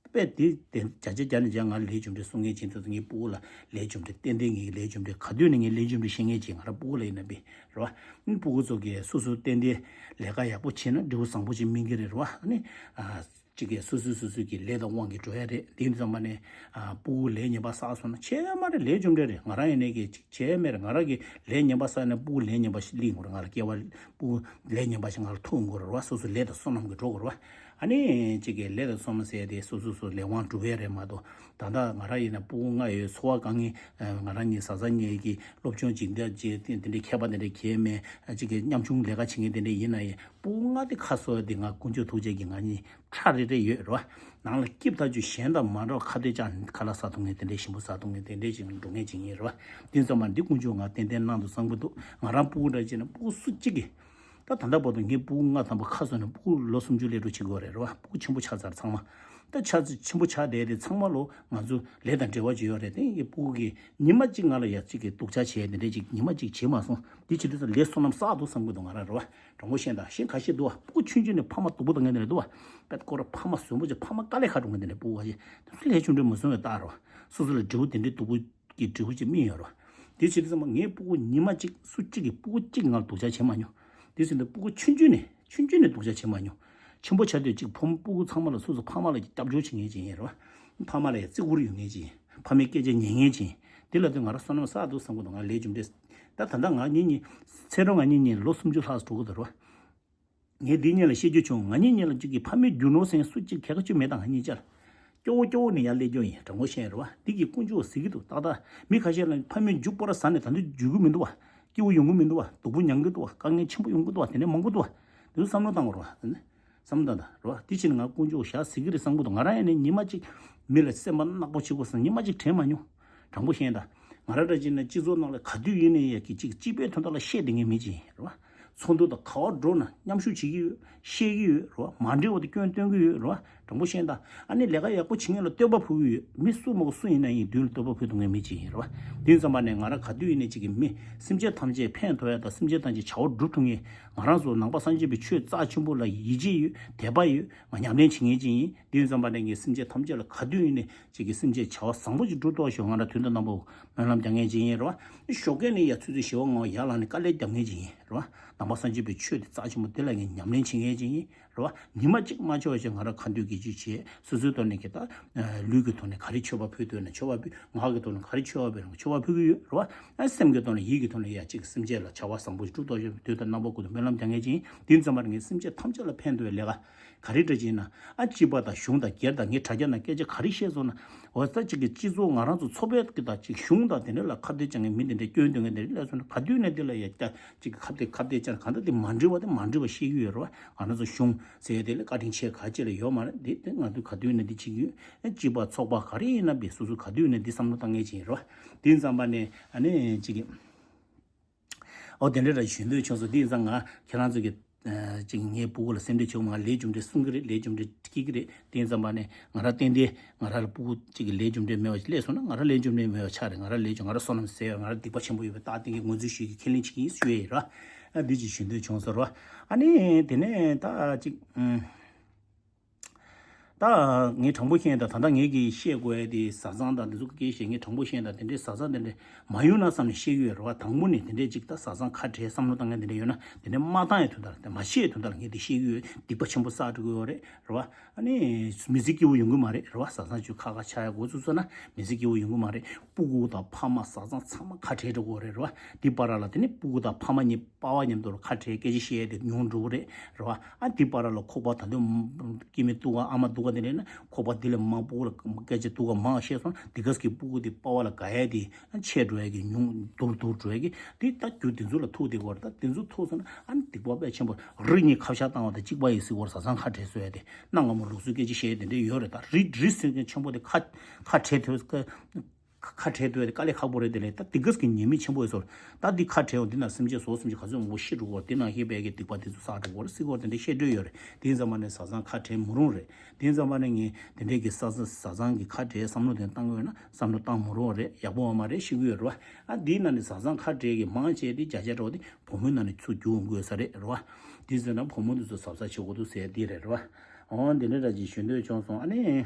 དཔེ་དེ་དེ་བརྒྱ་ཆ་བརྒྱ་ནས་བརྒྱ་ང་ལས་རྒྱུ་འབྲས་གསུང་མཁན་བྱེད་དུས་ངའི་སྤུ་གུ་ལ་ལས་རྒྱུ་འབྲས་ཏན་ཏན་ངེད་ཀྱི་ལས་རྒྱུ་འབྲས་ག་དུས་ནས་ངས་ལས་རྒྱུ་འབྲས་ཤེས་མཁན་ཅིག་ང་རང་སྤུ་གུ་ལ་ཡིན་ན་པས་རེད་བ། ཨ་ནི་སྤུ་གུ་ཚོ་གིས་སོ་སོ་ཏན་ཏན་ལས་ཀ་ཡག་པོ་བྱས་ན་འབྲས་བུ་བཟང་པོ་ཅིག་སྨིན་གྱི་རེད་རེད་བ། ཨ་ནི་ཨ། གཅིག་གིས་སོ་སོས་སོ་སོའི་གི་ལས་དང་དབང་གིས་འགྲོ་ཡ་རེད། དེ་ཡིན་དུས་ཙམ་པ་ནས་ཨ་སྤུ་གུ་ལས་ངན་པ་བསགས་སོང་ན་བྱས་མ་རེད། ལས་རྒྱུ་འབྲས་རེད། ང་རང་ཡིན་ནའི་གི་གཅིག་བྱས་མེད་རེད། ང་རང་གི་ལས་ངན་པ་བསགས་ནས་སྤུ་གུ་ལས་ངན་པ་ཞིག་ལེན་དགོས་རེད། ང་ལ་སྐྱེ་བ་སྤུ་གུ་ལས་ངན་པ་ཞིག་ང་ལ་ཐོབ་དགོས་རེད་བ། སོ་སོ་ལས་དང་བསོད་ནམས་ཀྱིས་འགྲོ་དགོས་རེད་བ། ཨ་ནི་གཅིག་གིས་ལས་དང་བསོད་ནམས་ཟེར་ཡ་དེ་སོ་སོ་སོ་ལས་དབང་སྒྲུབ་ཡ་རེད་མ་གཏོགས། ད་ལྟ་ང་རང་ཡིན་ན་སྤུ་གུ་ལྔ་ཡོད། འཚོ་བ་དཀའ་ངལ། ང་རང་གཉིས་བཟའ་ཚང་གཉིས་ཀྱི་སློབ་སྦྱོང་སྦྱིན་བདག་བྱས་དེ་འདྲའི་མཁས་པ་དེ་འདྲ་གལ་མེད། གཅིག་གིས་ཉམ་ཆུང་ལས་ཀ་བྱེད་མཁན་དེ་འདྲ་ཡིན་ན་ཡང་སྤུ་གུ་ལྔ་དེ་ཁ་གསོ་ཡ་དེ་ང་དཀོན་མཆོག་ཐུགས་རྗེ་གིས་ང་གཉིས་ཁྲ་རེ་རེ་ཡོད་རེད་བ། ནང་ལ་སྐྱིད་ཐག་ཆོད། གཞན་དང་མ་འདྲ་བ་ཁ་གཏད་བཅག་ནས་ཁ་ལག་ཟ་ཐུབ་མཁན་དེ་འདྲའི་ཞིམ་པོ་ཟ་ཐུབ་མཁན་དེ་འདྲའི་ཞིག་འགྲོ་མཁན་ཅིག་ཡིན་རེད་བ། དེ་ཙམ་མ་འདི་དཀོན་མཆོག་ང་ཏན་ཏན་གནང་འདུག་བསམ་གྱི་འདུག་ང་རང་སྤུ་གུ་འདྲ་བྱས་ན་སྤུ་གུ་སུ་གཅིག་གིས་ད་ད་ལྟ་བར་དུ་ངའི་སྤུ་གུ་ལྔ་ཐམ་པ་ཁ་གསོས་ནས་སྤུ་གུ་ལོ་སུམ་ཅུ་སླེབས་འགྲོ་བྱེད་དགོས་རེད་རེད་བ། སྤུ་གུ་ཆེན་པོ་ཆགས་ཚར་ཚང་མ། ད་ཆ་ཚང་ཆེན་པོ་ཆགས་བསྡད་དེ་ཚང་མ་ལོ་ང་ཚོ་ལས་དང་འབྲེལ་བ་ཅིག་ཡོད་རེད། དེ་ངའི་སྤུ་གུ་གིས་ཉི་མ་གཅིག་ང་ལ་ཡ་གཅིག་གིས་སྡུག་ཅག་བྱས་དེ་འདྲས་ཅིག་ཉི་མ་གཅིག་བྱས་མ་སོང་། འདི་བྱེད་དུས་ཙམ་ལས་བསོད་ནམས་བསགས་འདུག་བསམ་གྱི་འདུག་ང་རང་རེད་བ། དྲང་པོ་བཤད་ད་ཤིང་ཁ་ཤས་འདུག་བ། སྤུ་གུ་ཆུང་ཆུང་ནས་ཕ་མ་སྡུག་པོ་བཏང་མཁན་དེ་འདྲ་འདུག་བ། པད་ཀོ་ར་ཕ་མ་བཟང་པོ་ཅིག་ཕ་མ་དཀའ་ལས་ཁག་འགྲོ་མཁན་དེ་འདྲ་སྤུ་གུ་ཁ་ཤས་དེ་ཚོ་ལས་ཆུང་འདྲ་མ་བཟུང་བའི་རྟགས་རེད་བ། སོ་སོ་ལ་འབྲས་བུ་དེ་འདྲའི་སྡུག་པོ་གི་འབྲས་བུ་ཅིག་སྨིན་ཡོད་རེད་བ། དེ་བྱེད་དུས་ཙམ་པ་ངའི་སྤུ་གུ་ཉི་མ་གཅིག་སུ་གཅིག་གིས་སྤུ་གུ་གཅིག་ང་ལ་སྡུག་ཅག་བྱེད་མ་མྱོང་། དེ་བྱེད་དུས་སྤུ་གུ་ཆུང་ཆུང་ནས་ཆུང་ཆུང་ནས་སྡུག་ཅག་བྱེད་མ་མྱོང་། ཆེན་པོ་ཆགས་དུས་གཅིག་ཕོ་མོ་སྤུ་གུ་ཚང་མ་ལ་སོ་སོ་ཕ་མ་ལ་སྐྱབས་བཅོལ་བྱེད་མཁན་ཅིག་ཡིན་རེད་བ། ཕ་མ་ལ་ཡང་བརྩི་བཀུར་ཡོད་མཁན་ཅིག་ཡིན། ཕ་མའི་སྐད་ཆ་ཉན་མཁན་ཅིག་ཡིན། དེ་ལ་དུས་ང་རང་བསོད་ནམས་བསགས་འདུག་བསམ་གྱི་འདུག་ང་ལས་རྒྱུ་འབྲས་ད་ད་ལྟ་ང་གཉིས་གཉིས་ཚེ་རབས་ང་གཉིས་གཉིས་ལོ་སུམ་ཅུ་ལྷག་ཙམ་འགྲོ་གི་འདུག་རེད་བ། ངས་འདི་གཉིས་ལ་བཤད་རྒྱུ་བྱུང་། ང་གཉིས་གཉིས་ལ་གཅིག་གིས་ཕ་མའི་རྒྱུ་ནོར་ཟེར་མཁན་སུ་གཅིག་གལ་ཁ་གཅིག་མེད་དང་། ང་གཉིས་ཆ་ལ་སྐྱོ་བོ་སྐྱོ་བོ་ནས་ཡར་སླེབས་རྒྱུ་ཡིན། དྲང་པོ་བཤད་རེད་བ། འདི་གི་དཀོན་མཆོག་གཟིགས་ཀྱི་འདུག་ཏག་ཏག་མི་ཁ་ཤས་ལ་ཕ་མའི་རྒྱུ་པོ་ར་ཟ་ནས་ད་དུང་འཇུ་གི་མི་འདུག་བ། སྐྱིད་པོ་ཡོང་གི་མི་འདུག་བ། སྡུག་པོ་མྱང་གི་འདུག་བ། དཀའ་ངལ་ཆེན་པོ་ཡོང་གི་འདུག་བ། དེ་འདྲ་མང་པོ་འདུག་བ། དེ་ཚོ་བསམ་བློ་བཏང་དགོས་རེད་བ། བསམ་བློ་བཏང་དང་རེད་བ། དེ་བྱས་ནས་ང་དཀོན་མཆོག་ཞག་གཟིགས་ཀྱི་རེད་བསམ་གྱི་འདུག་ང་རང་ཡིན་ནའི་ཉི་མ་གཅིག་མི་ལ་སེམས་པ་ནག་པོ་བྱེད་དགོས་བསམ་ཉི་མ་གཅིག་དྲན་མ་མྱོང་། དྲང་པོ་བཤད་ད། ང་རང་འདྲ་བྱས་ན་སྤྱི་ཚོགས་ནང་ལ་ག་དུས་ཡིན་ནའི་ཡ་གི་གཅིག་སྤྱི་པའི་དོན་དག་ལ་བཤད་བསྡད་མཁན་མི་གཅིག་ཡིན་རེད་བ། ཚོགས་འདུ་དང་ག་བ་འགྲོ་ན་མཉམ་ཞུགས་བྱེད་ཀྱི་ཡོད། བཤད་ཀྱི་ཡོད་རེད་བ། མ་འགྲིག་པ་དེ་སྐྱོན་སྟོན་གྱི་ཡོད་རེད་བ། དྲང་པོ་བཤད་ན་ད་ཨ་ནི་ལས་ཀ་ཡག་པོ་བྱེད་མཁན་ལ་བསྟོད་པ་ཕུལ་གྱི་ཡོད། མི་སུ་མ་གོ་སུ་ཡིན་ན་ཡིན་མདུན་ལ་བསྟོད་པ་ཕུལ་ཐུབ་མཁན་མི་གཅིག་ཡིན་རེད་བ། དེ་ཙམ་པ་ནས་ང་རང་ག་དུས་ཡིན་ནའི་གཅིག་གི་མི་སེམས་ཅན་ཐམས་ཅད་ཕན་ཐོགས་ཡ་དང་སེམས་ཅན་ཐམས་ཅད་བྱ་བ་སྒྲུབ་ཐུབ་མཁན། ང་རང་ཚོ་ནང་པ་སངས་རྒྱས་པའི་ཆོས་རྩ་ཆེན་པོ་ལ་ཡིད་ཆེས་ཡོད། དད་པ་ཡོད། ང་ཉམས་ལེན་བྱེད་མཁན་ཅིག་ཡིན། དེ་ཙམ་པ་ནས་ངས་སེམས་ཅན་ཐམས་ཅད་ལ་ག་དུས་ཡིན་ནའི་གཅིག་གི་སེམས་ཅན་བྱ་བ་བཟང་པོ་ཅིག་སྒྲུབ་ཐུབ་ཤོག་ང་རང་དུས་དང་རྣམ་པ་སྨོན་ལམ་རྒྱག་མཁན་ཅིག་ཡིན་རེད་བ། ཞོགས་ཀས་ནས་ཡ་ཚུད་ཚུད་ཞི་བ་ངང་ཡར་ལངས་ནས་དཀའ་ལས་རྒྱབ་མཁན་ཅིག་ཡིན་རེད་བ། ནང་པ་སངས་རྒྱས་པའི་ཆོས་དེ་རྩ་ཆེན་པོ་དེ་ལ་ངས་ཉམས་ལེན་བྱེད་མཁན་ཅིག་ཡིན་རེད་བ། ཉི་མ་གཅིག་མ་འཆོར་བ་ཞིག་ང་རང་ཁ་འདོན་གྱི་ཅིག་བྱེད། སོ་སོའི་ཐོག་ནས་ཀྱི་ད་ལུས་ཀྱི་ཐོག་ནས་ག་རེ་མཆོད་པ་ཕུལ་འདོད་ན་མཆོད་པ་ཕུལ། ངག་གི་ཐོག་ནས་ག་རེ་མཆོད་པ་ཕུལ་ན་མཆོད་པ་ཕུལ་གྱི་ཡོད་རེད་བ། ཨ་སེམས་ཀྱི་ཐོག་ནས་ཡིད་ཀྱི་ཐོག་ནས་ཡ་གཅིག་སེམས་ཅན་ལ་བྱ་བ་བཟང་པོ་ཞིག་སྒྲུབ་ཐུབ་ཤོག་དུས་དང་རྣམ་པ་ཀུན་ཏུ་སྨོན་ལམ་རྒྱག་མཁན་ཅིག་ཡིན། དེ་ཙམ་པར་ངས་སེམས་ཅན་ཐམས་ཅད་ལ་ཕན་ཐོགས་པའི་ལས་ཀ་ག་རེ་འདྲ་ཅིག་ཡིན་ན། ཨ་སྤྱི་པ་དང་གཞུང་དང་སྒེར་དང་ངས་དྲ་རྒྱ་ནང་སྐད་ཆ་ག་རེ་བཤད་སོང་ན། འོ་ད་ཅིག་གི་སྤྱི་ཚོགས་ང་རང་ཚོ་ཚོགས་པའི་གི་དང་ཅིག་གཞུང་དང་དེ་འདྲ་ལ་ཁ་གཏད་བཅག་མཁན་མི་དེ་འདྲ་སྐྱོན་འདོན་མཁན་དེ་འདྲ་སླེབས་སོང་ན་ག་དུས་ནས་དེ་ལ་ཡ་ད་ཅིག་གི་ཁ་གཏད་ཁ་གཏད་བཅག་གང་ལྟར་དེ་མ་འགྲིག་པ་དེ་མ་འགྲིག་པ་བཤད་ཀྱི་ཡོད་རེད་བ། ང་རང་ཚོ་གཞུང་ཟེར་ཡ་དེ་ལ་བཀའ་དྲིན་ཆེ་ག་ཅི་ལ་ཡོད་མ་རེད། དེ་དེ་ང་ཚོ་ག་དུས་ནས་དེ་བྱེད་ཀྱི་ཡོད། སྤྱི་པ་ཚོགས་པ་ག་རེ་ཡིན་ན་བས་སོ་སོ་ག་དུས་ནས་དེ་བསམ་བློ་བཏང་མཁན་ཅིག་ཡིན་རེད་བ། དེ་ཙམ་པ་ནས་ཨ་ནི་ཅིག་གི་ཨོ་དེ་འདྲ་ར་ཞུ་འདོད་བྱུང་སོང་། དེ་ཡིན་ཙང་ང་ཁྱེད་རང་ཚོ་གི་ཨ་ཅིག་ངའི་སྤུ་གུ་ལ་སེམས་ཁྲལ་བྱེད་དགོས། ང་ལས་རྒྱུ་འབྲས་གསུང་གི་རེད། ལས་རྒྱུ་འབྲས་ཁྱེར་གི་རེད། དེ་ཡིན་ཙམ་པ་ནས་ང་རང་ཏན་ཏན་ང་རང་ལ་སྤུ་གུ་གཅིག་གི་ལས་རྒྱུ་འབྲས་མེད་པ་ཞིག་སླེབས་སོང་ན་ང་རང་ལས་རྒྱུ་འབྲས་མེད་པ་ཆགས་རེད། ང་རང་ལས་རྒྱུ་ང་རང་བསོད་ནམས་ཟད་ཡོད། ང་རང་སྡིག་པ་ཆེན་པོ་ཡོད་པའི་རྟགས་བསྟན་གྱི་ངོས་འཛིན་ཞུ་གི་ཁས་ལེན་བྱེད་ཀྱི་ཡིན་ཞུ་ཡ་ཡིན་ར། ཨ་འདི་ཅིག་ཞུ་འདོད་བྱུང་ཟེར་བ། ཨ་ནི་དེ་ནས་ད་ཅིག་ཨུམ། ད་ངས་དྲང་པོ་བཤད་ད་ད་ལྟ་ངས་ཀྱིས་བཤད་དགོས་ཡ་དེ་བཟའ་ཚང་དང་འདི་ཚོ་སྐད་བཤད། ངས་དྲང་པོ་བཤད་ད་དེ་འདྲའི་བཟའ་ཚང་དེ་འདྲའི་མ་ཡོང་ན་བསམ་ནས་བཤད་ཀྱི་ཡོད་རེད་བ། དང་པོ་ནས་དེ་འདྲའི་ཅིག་ད་བཟའ་ཚང་ཁ་བྲལ་བསམ་བློ་བཏང་མཁན་དེ་འདྲ་ཡོད་ན་དེ་འདྲའི་མ་བཏང་ཡ་དོན་དག་ལ་དེ་མ་བཤད་ཡ་དོན་དག་ལ་ངས་དེ་བཤད་ཀྱི་ཡོད། སྡིག་པ་ཆེན་པོ་བསགས་འགྲོ་གི་ཡོད་རེད་རེད་བ། ཨ་ནི་མི་ཚེ་སྐྱིད་པོ་ཡོང་གི་མ་རེད་རེད་བ། བཟའ་ཚང་ཚོས་ཁ་ཁ་ཆག་ཡ་འགོ་ཚུགས་སོང་ན་མི་ཚེ་སྐྱིད་པོ་ཡོང་གི་མ་རེད། སྤུ་གུ་དང་ཕ་མ་བཟའ་ཚང་ཚང་མ་ཁ་བྲལ་འགྲོ་གི་ཡོད་རེད་རེད་བ། དེ་བར་ལ་དེ་ནི་སྤུ་གུ་དང་ཕ་མ་གཉིས་པ་ཕ་མ་མཉམ་དུ་ལ་ཁ་བྲལ་སྐད་ཆ་བཤད་ཡ་དེ་ཉུང་འགྲོ་གི་རེད་རེད་བ། ཨ་དེ་བར་ལ་ཁོག་པ་ད་དུང་སྐྱེ་དམན་སྡུག་ག་ཨ་མ་སྡུག་ག་དེ་ལས་ན་ཁོག་པ་དེ་ལས་མང་པོ་ལ་སྐད་ཆ་སྡུག་ག་མང་བཤད་སོང་དེ་ག་སྐྱེ་སྤུ་གུ་དེ་པ་ཕ་ལ་དགའ་ཡ་དེ་ཆད་འགྲོ་ཡ་གི་ཉུང་འདུར་འདུར་འགྲོ་ཡ་གི་དེ་ད་རྒྱུ་དེ་ཚོ་ལ་ཐུག་དེ་གོ་རེད། ད་དེ་ཚོ་ཐུག་སོང་ན་ཨ་ནི་སྡིག་པ་དཔེ་ཆེན་པོ་རི་གཉིས་ཁ་བཤགས་བཏང་བ་དང་གཅིག་པ་ཡིན་སྲིད་གོ་རེད། བཟའ་ཚང་ཁ་བྲལ་སོང་ཡ་དེ་གནའ་སྔ་མོ་ལུགས་སྲོལ་སྐད་ཆ་བཤད་ཡ་དེ་འདྲ་ཡོད་རེད། ད་རི་རི་སྲིད་མཁན་ཆེན་པོ་དེ་ཁ་ཁ་བྲལ་ཐུབ་ཁ་ཁ་བྲལ་འདུག་དེ་དཀའ་ལས་ཁག་པོ་རེད། དེ་ལས་ད་དེ་ག་ཙམ་གྱི་ཉེས་དམིགས་ཆེན་པོ་ཡོད་སོང་། ད་འདི་ཁ་བྲལ་བ་འདི་ན་སེམས་ཅན་སོ་སེམས་ཅན་ག་ཚོད་མང་པོ་ཤི་འགྲོ་གི་ཡོད་རེད། དེ་ནང་བཞིན་བལ་གྱི་སྡིག་པ་དེ་ཚོ་བསགས་འགྲོ་གི་ཡོད་རེད། སྲིད་སྐོར་དེ་འདྲ་བཤད་འདོད་ཡོད་རེད། དེ་ཙམ་པ་ནས་བཟའ་ཚང་ཁ་བྲལ་མི་རུང་རེད། དེ་ཙམ་པ་ནས་ངས་དེ་འདྲས་ཀྱི་བཟའ་ཚང་བཟའ་ཚང་གི་ཁ་བྲལ་བསམ་བློ་དེ་བཏང་དགོས་ན་བསམ་བློ་བཏང་མི་རུང་བ་རེད། ཡག་པོ་བ་མ་རེད་ཤི་གི་ཡོད་རེད་བ། ཨ་འདིའི་ནང་ནས་བཟའ་ཚང་ཁ་བྲལ་གྱི་མང་ཆེ་དེ་བརྒྱ་ཆ་འགྲོ་དེ་བུ་མོའི་ནང་ནས་ཚུར་རྒྱུག་འོང་དགོས་ས་རེད་རེད་བ། དེ་ཟེར་ན་བུ་མོ་དེ་ཚོ་གཟབ་གཟབ་བྱེད་དགོས་འདུག་ཟེར་དེ་རེད་རེད་བ། འོ་འདི་འདྲ་འདྲ་ཅིག་ཞུ་འདོད་བྱུང་སོང་། ཨ་ནི།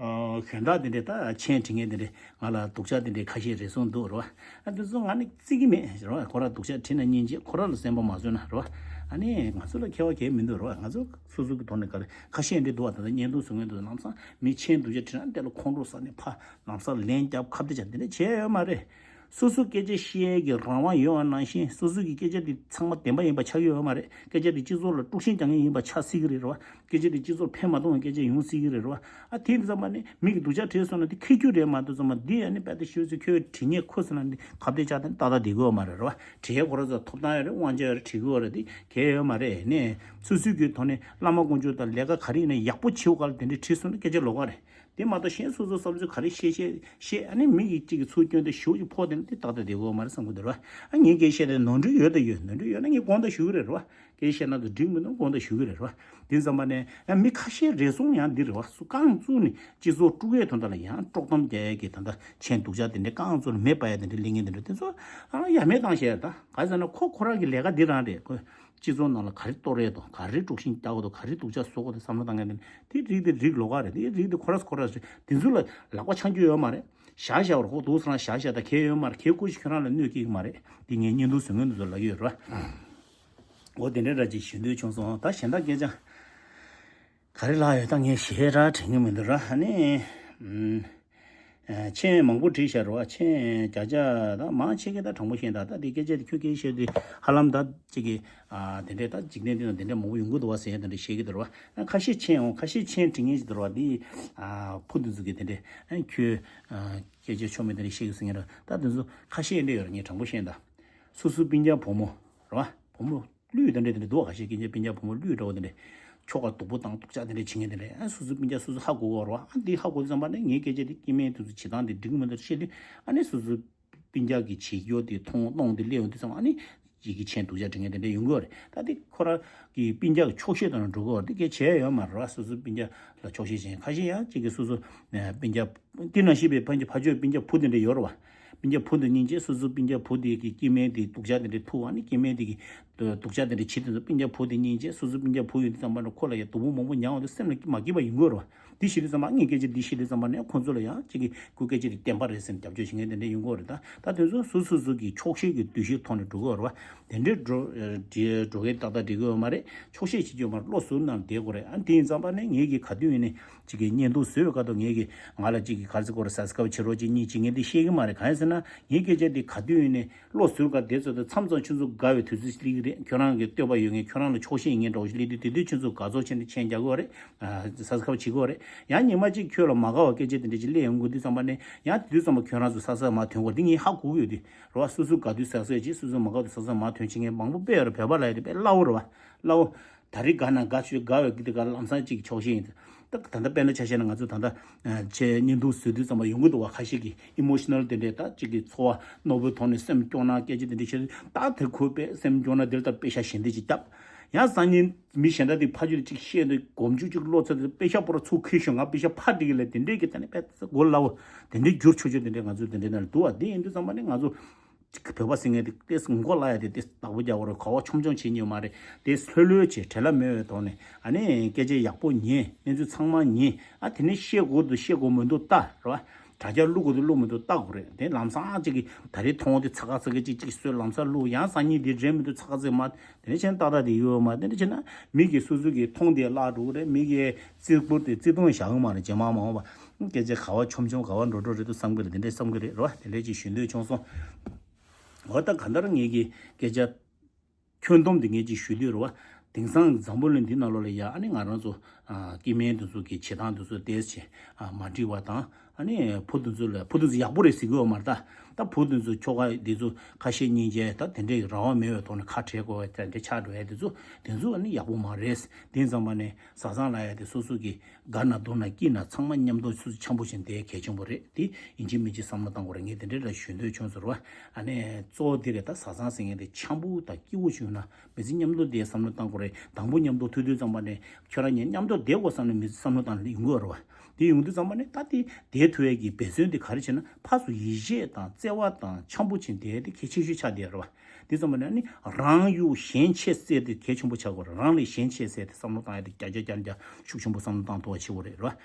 ཨ་གཞན་དག་དེ་འདྲས་ད་མཆན་བྲིས་མཁན་དེ་འདྲས་ང་ལ་སྡུག་ཅག་དེ་འདྲས་ཁ་ཤས་རེ་ཟུང་འདུག་རེད་བ། ཨ་དེ་ཚོ་ང་ནི་བརྩི་གི་མེད་རེད་བ། ཁོ་ར་སྡུག་ཅག་བྲིས་ན་སྙིང་རྗེ། ཁོ་ར་ལ་སེམས་པ་མ་བཟོད་ན་རེད་བ། ཨ་ནི་ང་ཚོ་ལ་ཁྱད་པར་གང་ཡང་མི་འདུག་རེད་བ། ང་ཚོ་སོ་སོ་གི་ཐོག་ནས་ག་རེ་ཁ་ཤས་འདྲས་འདུག་བ། ད་ལྟ་བརྙན་ཐུང་བཟོ་མཁན་འདུག་ལམ་སང་མི་མཆན་སྡུག་ཅག་བྲིས་ན་དེ་ལ་ཁོང་ཁྲོ་ཟ་ནས་ཕར་ལམ་སང་ལན་རྒྱབ་ཁ་གཏད་བྱ་དེ་འདྲས་བྱས་ཡོད་མ་རེད། སོ་སོ་སྐད་ཆ་བཤད་ཀྱི་རང་དབང་ཡོད་པ་ནང་བཞིན་སོ་སོ་གི་སྐད་ཆ་དེ་ཚང་མ་བདེན་པ་ཡིན་པ་ཆགས་ཀྱི་ཡོད་མ་རེད། སྐད་ཆ་དེ་སྤྱི་ཚོགས་ལ་དཀྲུག་ཤིང་རྒྱག་མཁན་ཡིན་པ་ཆགས་སྲིད་ཀྱི་རེད་རེད་བ། སྐད་ཆ་དེ་སྤྱི་ཚོགས་ཕན་མ་ཐོགས་པའི་སྐད་ཆ་ཡོང་སྲིད་ཀྱི་རེད་རེད་བ། ཨ་དེ་ཙམ་པ་ནི་མི་གི་སྡུག་ཅག་བྲིས་སོང་ན་དེ་ཁེ་རྒྱུ་རེད་མ་གཏོགས་ཙམ་པ་འདི་ཨ་ནི་དཔེ་ད་ཤོད་ཚེ་ཁྱོད་བྲིས་ཉེས་ཁུ་སོང་ན་འདི་ཁ་གཏད་བཅག་སྟེ་ཏག་ཏག་བསྡད་དགོས་མ་རེད་རེད་བ། བྲིས་ཡས་ཁོ་ར་ཚོ་ཐོབ་ཐང་ཡོད་རེད། དབང་ཆ་ཡོད་རེད། བྲིས་དགོས་རེད། དེ་གལ་ཡོད་མ་རེད། ནས་སོ་སོའི་གི་ཐོག་ནས་བླ་མ་དཀོན་མཆོག་དང་ལས་ཀ་ག་རེ་ཡིན་ན་ཡག་པོ་བྱེད་དགོས་ག་ལ་དེ་འདྲས་བྲིས་སོང་ན་སྐད་ཆ་ལོགས་ཀ་རེད། དེ་མ་གཏོགས་གཞན་སོ་སོ་བསམ་ཚུལ་ག་རེ་བཤད་བཤད་བཤད་ཨ་ནི་མི་གིས་གཅིག་གིས་ཚུར་སྐྱོན་ཏེ་ཞུགས་ཀྱི་ཕོག་དེ་ནི་དེ་ཏག་ཏག་བསྡད་དགོས་མ་རེད་བསམ་གི་འདུག་ར། ཨ་ངས་སྐད་བཤད་དེ་ནོར་འཁྲུལ་ཡོད་དང་ཡོད། ནོར་འཁྲུལ་ཡོད་ན་ངས་དགོངས་དག་ཞུ་གི་རེད་ར། སྐད་བཤད་ན་དང་འགྲིག་མི་འདུག་དགོངས་དག་ཞུ་གི་རེད་ར། དེ་ཙམ་པ་ནས་ཨ་མི་ཁ་ཤས་རེ་ཟུང་ཡང་འདི་རེད་བ། སུ་རྐང་བཙུགས་ནས་སྤྱི་ཚོགས་དཀྲུག་ཡས་དོན་དག་ལ་ཡང་དཀྲོག་གཏམ་རྒྱག་ཡས་ཀྱི་ད་ལྟ་མཆན་སྡུག་ཅག་དེ་འདྲའི་རྐང་བཙུགས་ནས་མེ་སྤར་ཡས་དེ་འདྲའི་གླེང་མཁན་དེ་འདྲ་དེ་ཚོ་ཨ་ཡ་མེད་བཏང་བཤད་ད། ག་ཟེར་ན་ཁོ་ཁོ་རང་གི་ལས་ཀ་འདི་རང་རེད། ཁོ་སྤྱི་ཚོགས་ནང་ལ་ག་རེ་གཏོར་ཡས་དང་ག་རེ་དཀྲུག་ཤིང་རྒྱག་དགོས་དང་ག་རེ་སྡུག་ཅག་བཟོ་དགོས་དང་བསམ་བློ་བཏང་མཁན་དེ་དེ་རིགས་དེ་རིགས་ལོགས་ཀ་རེད། དེ་རིགས་དེ་ཁོ་ར་ཁོ་ར་རེད། དེ་ཚོ་ལ་ལག་པ་འཆང་རྒྱུ་ཡོད་མ་རེད། བཞག་བཞག་པ་རེད། ཁོ་འདུག་སེ་རང་བཞག་བཞག་ད་གལ་ཡོད་མ་རེད། གལ་ཁོ་ཞིག་ཁྱོད་རང་ལ་གནོད་སྐྱེལ་གི་མ་རེད། དེ་ངས་བརྙན་ཐུང་བཟོ་མཁན་དེ་ཚོ་ལབ་ཀྱི་ཡོད་རེད་བ། འོ་དེ་འདྲའི་འདྲ་ཅིག་ཞུ་འདོད་བྱུང་སོང་། ད་གཞན་དག་སྐད་ཆ་ག་རེ་ལབ་ཡོད། ད་ངས་ཞེ་དྲག་དྲན་གི་མི་འདུག་ར། ཨ་ནི་ཨུམ། ཨ་མཆན་མང་པོ་བྲིས་བཞག་རེད་བ། མཆན་བརྒྱ་ཆ་ད་མང་ཆེ་གེ་ད་དྲང་པོ་བཤད་ད། ད་འདི་སྐད་ཆ་དེ་ཁྱོད་སྐད་བཤད་དུས་ཧ་ལམ་ད་ཅིག་གི་ཨ་དེ་འདྲས་ད་འཇིག་རྟེན་འདི་ན་དེ་འདྲས་མང་པོ་ཡོང་གི་འདུག་བ་ཟེར་ཡ་དེ་འདྲས་བཤད་ཀྱི་འདུག་རེད་བ། ཨ་ཁ་ཤས་མཆན་འོང་། ཁ་ཤས་མཆན་འབྲི་མཁན་ཞིག་འདུག་རེད་བ། འདི་ཨ་ཕུ་དེ་ཚོ་གི་དེ་འདྲས་ཨ་ཁྱོད་ཨ་སྐད་ཆ་ཆོ་མེད་དེ་འདྲས་བཤད་ཀྱི་ཟེར་མཁན་རེད། ད་དེ་ཚོ་ཁ་ཤས་འདྲས་ཡོད་རེད། ངས་དྲང་པོ་བཤད་ད། སོ་སོའི་སྤུན་ཀྱག་བུ་མོ་རེད་བ། བུ་མོ་གླུད་དེ་འདྲས་དེ་འདྲས་འདུག་བ། ཁ་ཤས་སྐད་ཆ་སྤུན་ཀྱག་བུ་མོ་གླུད་འདྲ་བོ་དེ་འདྲས་ཁྱོ་ག་སྡུག་པོ་བཏང་སྡུག་ཅག་དེ་འདྲས་བྱེད་མཁན་དེ་འདྲས། ཨ་སོ་སོའི་སྤུན་ཀྱག་སོ་སོ་ཧ་གོ་གི་རེད་བ། ཨ་འདི་ཧ་གོ་དུས་ཙམ་པ་ནས་ངའི་སྐད་ཆ་དེ་སྐྱེ་དམན་དེ་ཚོ་བྱེད་སྟངས་དེ་འགྲིག་གི་མི་འདུག་བཤད་དུས་ཨ་ནི་སོ་སོའི་སྤུན་ཀྱག་གི་བྱེད་སྐྱོ་དེ་མཐོང་གནོང་དེ་སླེབས་ཡོང་དུས་ཙམ་ཨ་ནི་ གཅིག་གི་མཆན་སྡུག་ཅག་འབྲི་མཁན་དེ་འདྲ་ཡོང་གི་ཡོད་རེད། ད་དེ་ཁོ་རང་གི་སྤུན་ཀྱག་གི་ཆོག་ཤེས་དང་འགྲོ་གི་ཡོད་རེད། དེ་སྐད་ཆ་ཡོད་མ་རེད་བ། སོ་སོའི་སྤུན་ཀྱག་ལ་ཆོག་ཤེས་བྱེད་མཁན་ཁ་ཤས་ཡང་གཅིག་གི་སོ་སོ་སྤུན་ཀྱག་དེ་ནང་བཞིན་པའི་སྤུན་ཀྱག་ཕ་ཆོས་སྤུན་ཀྱག་བུ་དེ་འདྲ་ཡོད་རེད་བ། སྤུན་ཀྱག་བུ་དེ་སྙིང་རྗེ། སོ་སོའི་སྤུན་ཀྱག་བུ་དེ་གི་སྐྱེ་དམན་དེ་སྡུག་ཅག་དེ་འདྲ་ཐུག་བ་ནི་སྐྱེ་དམན་དེ་གི་སྡུག་ཅག་དེ་འདྲ་བྱེད་དུས་སྤུན་ཀྱག་བུ་དེ་སྙིང་རྗེ། སོ་སོའི་སྤུན་ཀྱག་བུ་ཡོད་དུས་ཙམ་པ་ནི་ཁོ་ལ་ཡང་སྡུག་པོ་མང་པོ་མྱངས་བ་དེ་སེམས་ལ་མ་སྐྱིད་པ་ཡོང་གི་ཡོད་རེད་བ། འདི་ཤེས་དུས་ཙམ་པ་ངས་སྐད་ཆ་འདི་ཤེས་དུས་ཙམ་པ་ནས་ཁོང་ཚོ་ལ་ཡང་གཅིག་གི་ཁོའི་སྐད་ཆ་འདི་བདེན་པ་རེད་ཟེར་ནས་རྒྱབ་སྐྱོར་བྱེད་མཁན་དེ་འདྲ་ཡོང་གི་ཡོད་རེད། ད་ད་དེ་ཚོ་སོ་སོ་སོ་གི་ཆོག་ཤེས་ཀྱི་འདུ་ཤེས་ཐོག་ནས་འགྲོ་གི་ཡོད་རེད་བ། དེ་འདྲའི་འགྲོ་འགྲོ་འགྲོ་གི་ཏག་ཏག་འགྲིག་གི་ཡོད་མ་རེད། ཆོག་ཤེས་བྱེད་རྒྱུ་མ་རེད། བློ་གཟུར་གནང་བསྡད་དགོས་རེད། ཨ་དེ་ཡིན་ཙམ་པ་ནས་ངེད་ཀྱི་ག་དུས་ཡིན་ནས་གཅིག་གི་བརྙན་ཐུང་བཟོས་པའི་སྐབས་དུ་ངེད་ཀྱི་ང་ལ་གཅིག་གི་ག་རེ་ཟེར་དགོས་རེད། སབ་སི་ཀ་རབ་བྱེད་རོགས་བྱེད་གཉིས་བྱེད་མཁན་དེ་ཤེས་ཀྱི་མ་རེད། གང་ཡིན་ཟེར་ན་ངེད་སྐད་ཆ་དེ་ག་དུས་ཡིན་ནས་བློ་གཟུར་ག་བསྡད་ཚོད་དུ་མཚམས་མཚམས་ཁྱོད་ཚོ་དགའ་བའི་དུས་ཚོད་སླེབས་ཀྱི་རེད། ཁྱོད་རང་གི་བསྟོད་པ་ཡོད་མཁན་ཁྱོད་རང་ལ་ཆོག་ཤེས་ཡིན་མཁན་འདྲ་བོ་ཞིག་སླེབས་དུས་དེ་དུས་ཁྱོད་ཚོ་དགའ་ཚོར་ཆེན་པོ་མཆན་རྒྱག་གི་ཡོད་རེད། ཨ་སབ་སི་ཀ་རབ་བྱེད་ཀྱི་ཡོད་རེད། ཡང་ཉི་མ་གཅིག་ཁྱོད་ལ་མ་དགའ་བ་སྐད་ཆ་དེ་འདྲ་ཅིག་སླེབས་ཡོང་དགོས་དུས་ཙམ་པ་ནས་ཡང་དེ་དུས་ཙམ་པ་ཁྱོད་རང་ཚོ་སབ་སི་ཀ་རབ་མ་ཐོན་གོ། དེ་ངས་ཧ་གོ་གི་ཡོད་དུས་རེད་བ། སོ་སོ་དགའ་དུས་སབ་སི་ཀ་རབ་བྱེད། སོ་སོ་མ་དགའ་དུས་སབ་སི་ཀ་རབ་མ་ཐོན་བྱེད་མཁན་མང་པོ་དཔེ་ཡོད་རེད། བོད་པ་ལ་ཡ་དེ་དཔེ་སླ་བོ་རེད་བ། སླ་བོ། ད་རེས་དགའ་ན་དགའ་ཆོས་དགའ་བའི་གི་དེ་ག་ལམ་སང་གཅིག་ཆོག་ཤེས་ཡིན། ད་ད་ལྟ་དཔེར་ན་ཆ་བཞག་ན་ང་ཚོ་ད་ལྟ་ཆེ་བརྙན་ཐུང་བཟོས་དུས་ཙམ་པ་ཡོང་གི་འདུག་བ། ཁ་ཤས་ཀྱི་ཨི་མོ་ཤི་ནལ་དེ་འདྲས་ད་གཅིག་གི་ཚོར་བ་རྣོ་པོའི་ཐོག་ནས་སེམས་སྐྱོ་ན་སྐད་ཆ་དེ་འདྲས་བཤད་དུས་ད་དེ་ཁོས་དཔེ་སེམས་སྐྱོ་ན་དེར་ད་དཔེ་ཤ་ཞེ་འདྲས་ཅིག་བཏབ། ཡང་སང་ཉིན་མི་གཞན་དག་དེ་ཕ་ཆོས་དེ་གཅིག་བཤད་དུས་གོམ་ཆུ་གཅིག་བློ་ཚོད་དེ་དཔེ་ཤ་པོ་ར་ཚུགས་ཁུལ་ཞོན་ང་དཔེ་ཤ་ཕ་འགྲིག་གི་ལས་དེ་འདྲས་ཀྱི་ད་ནི་དཔེ་ཚ་གོ་སླ་བོ་དེ་འདྲས་འགྱུར་ཆོག་ཆོག་དེ་འདྲས་ང་ཚོ་དེ་འདྲས་ན་འདུག་བ། དེ་ཡིན་དུས་ཙམ་པ་ནི་ང་ཚོ། བོད་པ་ཟེར་མཁན་དེ་ཏེ་མགོ་ལ་ཡ་དེ་ཏེ་བདག་པོ་རྒྱག་དགོས་རེད། ག་བ་ཆོམ་ཆོམ་བྱེད་ཉེ་མ་རེད། ཏེ་ལྷོད་ལྷོད་བྱེད། བྲེལ་བ་མེད་པའི་ཐོག་ནས་ཨ་ནི་སྐད་ཆ་ཡག་པོ་ཉན། གནས་ཚུལ་ཚང་མ་ཉན། ཨ་དེ་ནས་བཤད་དགོས་འདུག་བཤད་དགོས་མི་འདུག་ལྟ་རེད་བ། དྲ་རྒྱ་བླུག་དགོས་འདུག་བླུག་མི་འདུག་ལྟ་དགོས་རེད། དེ་ལམ་སང་གཅིག་གིས་ད་རེས་མཐོང་དེ་ཚ་ཁ་ཚ་གི་གཅིག་གཅིག་གསོས་ལམ་སང་བླུག་ཡང་སང་ཉིན་དེ་རེད་མི་འདུག་ཚ་ཁ་ཚ་མ་དེ་ནས་ཆེན་ཏག་ཏག་དེ་ཡོད་མ། དེ་འདྲ་བྱས་ན་མི་གིས་སོ་སོ་གིས་མཐོང་དེ་བརླག་འགྲོ་གི་རེད། མི་གིས་རྩིས་སྤུར་དེ་རྩིས་མཐོང་བཞག་གི་མ་རེད། རྗེས་མ་མ་འོངས་པ་སྐད་ཆ་ག་བ་ཆོམ་ཆོམ་ག་བ་འགྲོ་འགྲོ་རེད་འདུག་བསམ་གི་རེད། དེ་འདྲས་བསམ་གི་རེད་རེད་བ། དེ་འདྲས་ཅིག་ཞུ་འདོད་བྱུང་སོང་། འོ་ད་གང་ལྟར་ངེད་ཀྱི་སྐད་ཆ་ཁྱོན་བསྡོམས་དེ་ངེད་ཀྱིས་ཞུ་འདོད་རེད་བ། དེང་སང་འཛམ་བུ་གླིང་འདི་ནང་ལོགས་ལ་ཡ་ཨ་ནི་ང་རང་ཚོ་ཨ་སྐྱེ་དམན་དེ་ཚོ་གི་བྱེད་སྟངས་དེ་ཚོ་ཏོག་ཙམ་ཨ་མ་འགྲིག་པ་དང་། ཨ་ནི་བུ་དེ་ཚོ་ལ་བུ་དེ་ཚོ་ཡག་པོ་རེད་ཟེར་གི་ཡོད་མ་རེད་ད། ད་བུ་དེ་ཚོ་ཁྱོ་ག་དེ་ཚོ་ཁ་ཤས་སྙིང་རྗེ་ད་དེ་འདྲའི་རང་དབང་མེད་པའི་ཐོག་ནས་ཁ་བྲལ་དགོས་པ་དེ་འདྲ་ཆགས་འགྲོ་ཡ་དེ་ཚོ་དེ་ཚོ་ཨ་ནི་ཡག་པོ་མ་རེད། དེ་ཙམ་པ་ནས་བཟའ་ཚང་ལ་ཡ་དེ་སོ་སོ་གི་དགའ་ན་སྡུག་ན་སྐྱིད་ན་ཚང་མ་མཉམ་དུ་སུ་འཆམ་པོ་བྱས་བསྡད་གལ་ཆེན་པོ་རེད། དེ་ཡིན་གཅིག་མིན་གཅིག་བསམ་བློ་བཏང་དགོས་རེད། ངས་དེ་འདྲ་ལ་ཞུ་འདོད་བྱུང་ཟེར་བ། ཨ་ནི་གཙོ་བོ་དེ་རེད། ད་བཟའ་ཚང་ཟེར་མཁན་དེ་འཆམ་པོ་དང་སྐྱིད་པོ་བྱུང་ན་མི་ཚེ་མཉམ་དུ་བསྡད་བསམ་བློ་བཏང་དགོས་རེད། དང་པོ་མཉམ་དུ་ཐུག་དུས་ཙམ་པ་ནས་ཁྱོད་རང་གཉིས་མཉམ་དུ་བསྡད་དགོས་བསམ་ནས་མི་ཚེ་བསམ་བློ་བཏང་ནས་ཡོང་གི་ཡོད་རེད་བ། དེ་ཡོང་དུས་ཙམ་པ་ནས་ད་དེ་བསྡད་ཐུབ་ཡས་ཀྱི་འབད་བརྩོན་དེ་ག་རེ་བྱས་ན་ཕར་ཚུར་ཡིད་ཆེས་དང་བརྩེ་བ་དང་འཆམ་པོ་བྱས་བསྡད་ཡས་དེ་གལ་ཆེ་ཤོས་ཆགས་བསྡད་ཡོད་རེད་བ། དེ་ཙམ་པ་ནས་ནི་རང་གཡོ་གཞན་གཅེས་ཟེར་དེ་གལ་ཆེན་པོ་ཆགས་དགོས་རེད། རང་ལས་གཞན་གཅེས་ཟེར་དེ་བསམ་བློ་བཏང་ཡ་དེ་བརྒྱ་ཆ་བརྒྱ་ནས་བརྒྱ་ཤུགས་ཆེན་པོ་བསམ་བློ་བཏང་ཐུབ་པ་བྱེད་དགོས་རེད་རེད་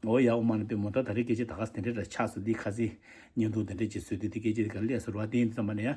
བ། འོ་ཡ། འོ་མ་ནི་པའི་མོ་ད་ད་རེས་སྐད་ཆ་ད་ག་དེ་འདྲ་འདྲ་ཆགས་སོང་། འདི་ཁ་སང་བརྙན་ཐུང་དེ་འདྲ་ཅིག་བཟོས་དུས་དེ་སྐད་ཆ་དེ་ག་སླེབས་སོང་རེད་བ། དེ་ཡིན་ཙམ་པ་ནས་ཡ།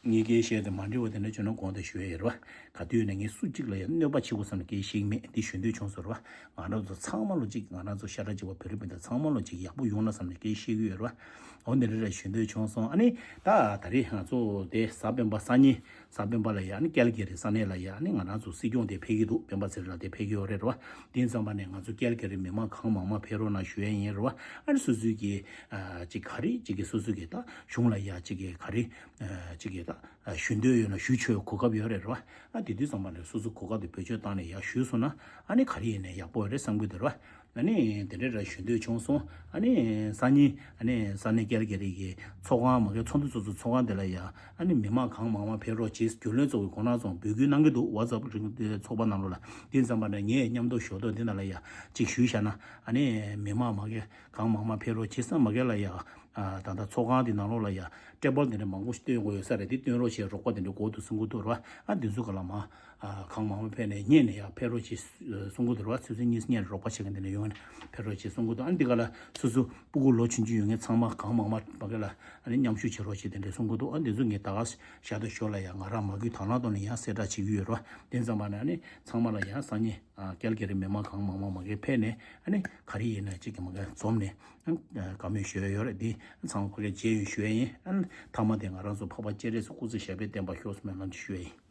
ངས་སྐད་བཤད་དེ་མ་འགྲིག་པ་དེ་འདྲ་བྱུང་ན་དགོངས་དག་ཞུ་ཡ་ཡོད་རེད་བ། ག་དུས་ཡིན་ན་ངས་སུ་གཅིག་ལ་ཡང་གནོད་པ་བྱེད་དགོས་བསམ་ནས་སྐད་བཤད་ཀྱི་མེད། འདི་ཞུ་འདོད་བྱུང་སོང་རེད་བ། ང་རང་ཚོ་ཚང་མ་ལོ་གཅིག་ང་རང་ཚོ་ཤ་ཁྲག་གཅིག་པ་བོད་རིགས་སྤུན་ཟླ་ཚང་མ་ལོ་གཅིག་ཡག་པོ་ཡོང་ན་བསམ་ནས་སྐད་བཤད་ཀྱི་ཡོད་རེད་བ། འོ་འདི་འདྲ་རེ་ཞུ་འདོད་བྱུང་སོང་། ཨ་ནི་ད་ད་རེས་ང་ཚོ་དེ་གཟའ་སྤེན་པ་སང་ཉིན་གཟའ་སྤེན་པ་ལ་ཡ་ཨ་ནི་ཀལ་གྷི་རི་ས་གནས་ལ་ཡ་ཨ་ནི་ང་རང་ཚོ་སྲིད་སྐྱོང་དེ་ཕེབས་ཀྱི་འདུག་སྤེན་པ་ཚེ་རིང་ལགས་དེ་ཕེབས་ཀྱི་ཡོད་རེད་བ། དེ་ཙམ་པ་ནས་ང་ཚོ་ཀལ་གྷི་རི་མི་མང་གང་མང་མང་ཕེབས་རོགས་གནང་ཞུ་ཡ་ཡིན་རེད་བ། ཨ་ནི་སོ་སོའི་གི་ཨ་ཅིག་ག་རེ་ཅིག་གི་སོ་སོའི་གི་ད་གཞུང་ལ་ཡ་ཅིག་གི་ག་རེ་ཨ་ཅིག་གི་ད་ཨ་ཞུ་འདོད་ཡོད་ན་ཞུ་ཆོག་གོ་སྐབས་ཡོད་རེད་རེད་བ། ཨ་དེ་དུས་ཙམ་པ་ནས་སོ་སོ་གོ་སྐབས་དེ་བེད་སྤྱོད་བཏང་ནས་ཡ་ཞུས་སོང་ན་ཨ་ནི་ག་རེ་ཡིན་ནའི་ཡག་པོ་རེད་བསམ་གི་འདུག་རེད་བ། ཨ་ནི་དེ་འདྲའི་ར་ཞུ་འདོད་བྱུང་སོང་། ཨ་ནི་སང་ཉིན་ཨ་ནི་ས་གནས་ཀལ་གྷི་རི་གི་ཚོགས་ཁང་མ་གི་ཚོགས་འདུ་ཚོགས་ཚོགས་ཚོགས་ཁང་དེ་ལ་ཡ་ཨ་ནི་མི་མང་གང་མང་མང་ཕེབས་རོགས་བྱེད། རྒྱུན་ལས་ཚོགས་པའི་གོ་གནང་སོང་འབོད་སྐུལ་གནང་གི་འདུག་ཝ་ཚབ་རིང་ཚོགས་པ་ནང་ལོགས་ལ། དེ་ཙམ་པ་ནས་ངས་མཉམ་དུ་ཞོགས་ཏོག་འདི་ནང་ལ་ཡ་གཅིག་ཞུས་བཞག་ན་ཨ་ནི་མི་མང་མ་གི་གང་མང་མང་ཕེབས་རོགས་བྱེད་བསམ་མ་གི་ལ་ཡ། ད་ལྟ་ཚོགས་ཁང་དེ་ནང་ལོགས་ལ་ཡ་ཊེ་བལ་དེ་འདྲ་མང་པོ་ཞིག་སྟོན་དགོས་ཡོད་ས་རེད། དེ་སྟོན་རོགས་བྱེད། རོགས་པ་དེ་འདྲ་དགོས་འདུག་གསུང་གི་འདུག་ར། ཨ་འདི་ཚོ་ག་ལ་མ། ཨ་གང་མང་པོ་ཕེབས་ནས་སྙེད་ནས་ཡར་ཕེབས་རོགས་བྱེད་གསུང་གི་འདུག་ར། ཆུ་ཚོད་གཉིས་སྙེད་རོགས་པ་བྱེད་མཁན་དེ་འདྲ་ཡོང་ནས་ཕེབས་རོགས་བྱེད་གསུང་གི་འདུག་ཨ་འདི་ག་ལ་སོ་སོ་སྤུ་གུ་ལོ་ཆུང་ཆུང་ཡོད་མཁན་ཚང་མ་གང་མང་མང་མ་གི་ལ་ཨ་ནི་མཉམ་ཞུགས་བྱེད་རོགས་བྱེད་དེ་འདྲ་གསུང་གི་འདུག་ཨ་འདི་ཚོ་ངས་ད་ག་ཞག་དང་ཞོར་ལ་ཡང་ང་རང་མ་གི་དང་བླངས་ཐོག་ནས་ཡང་གསལ་བསྒྲགས་བྱེད་ཀྱི་ཡོད་ར། དེ་ཙམ་པ་ནས་ཨ་ནི་ཚང་མ་ལ་ཡང་སང་ཉིན་ཨ་ཀལ་གྷི་རི་མི་མང་གང་མང་མང་མ་གི་ཕེབས་ནས་ཨ་ནི་ག་རེ་ཡིན་ན་གཅིག་གི་མ་གི་འཛོམས་ནས་ཨ་བཀའ་མོལ་ཞུ་ཡ་ཡོད་རེད། འདི་ཚང་མ་ཁོ་གི་མཇལ་ཡོང་ཞུ་ཡ་ཡིན། ཨ་ནི་མཐའ་མ་དེ་ང་རང་ཚོ་འཕགས་པ་སྤྱན་རས་གཟིགས་སྐུ་ཚེ་ཞབས་པད་བརྟན་པར་ཤོག་གསུངས་པའི་ལམ་གྱིས་ཞུ་ཡ་ཡིན།